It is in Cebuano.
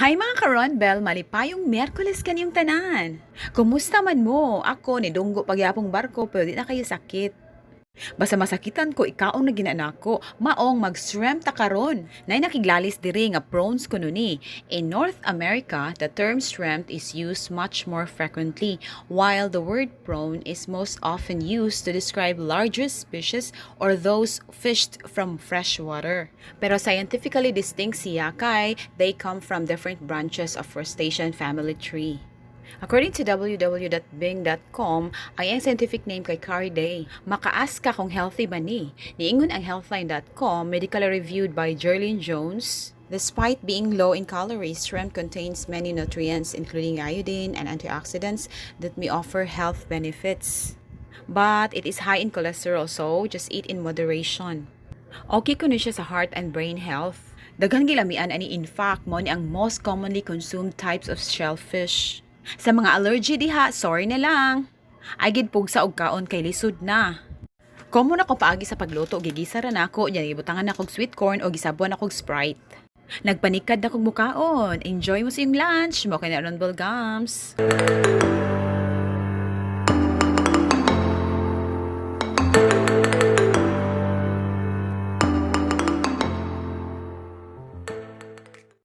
Hi, mga ka-Ronbel, malipayong Miyerkules kaninyong tanan. Kumusta man mo? Ako, nidunggo pa gyapong barko pero di na kaayo sakit. Basta masakitan ko, ikaon na gina nako. Maong mag-shrimp ta karon. Nay nakiglalis diri nga prawns kuno ni. In North America, the term shrimp is used much more frequently, while the word prawn is most often used to describe larger species or those fished from fresh water. Pero scientifically distinct siya kay they come from different branches of crustacean family tree. According to www.bing.com, ang iyang scientific name kay Caridae. Maka-ask ka kung healthy ba ni. Niingon ang healthline.com, medically reviewed by Jerlyn Jones. Despite being low in calories, shrimp contains many nutrients, including iodine and antioxidants that may offer health benefits. But it is high in cholesterol, so just eat in moderation. Okay kuno siya sa heart and brain health. Daghan gilamian ani. In fact, mao ni ang most commonly consumed types of shellfish. Sa mga allergy diha, sorry na lang. Ay gid pugsa og kaon kay lisod na. Common ako paagi sa pagluto, gigisa ra nako, nya gibutangan nako og sweet corn o gisabuan nako og Sprite. Nagpanikad na kog mukaon. Enjoy mo sa iyong lunch. Mao kay na, Ronbel Gams.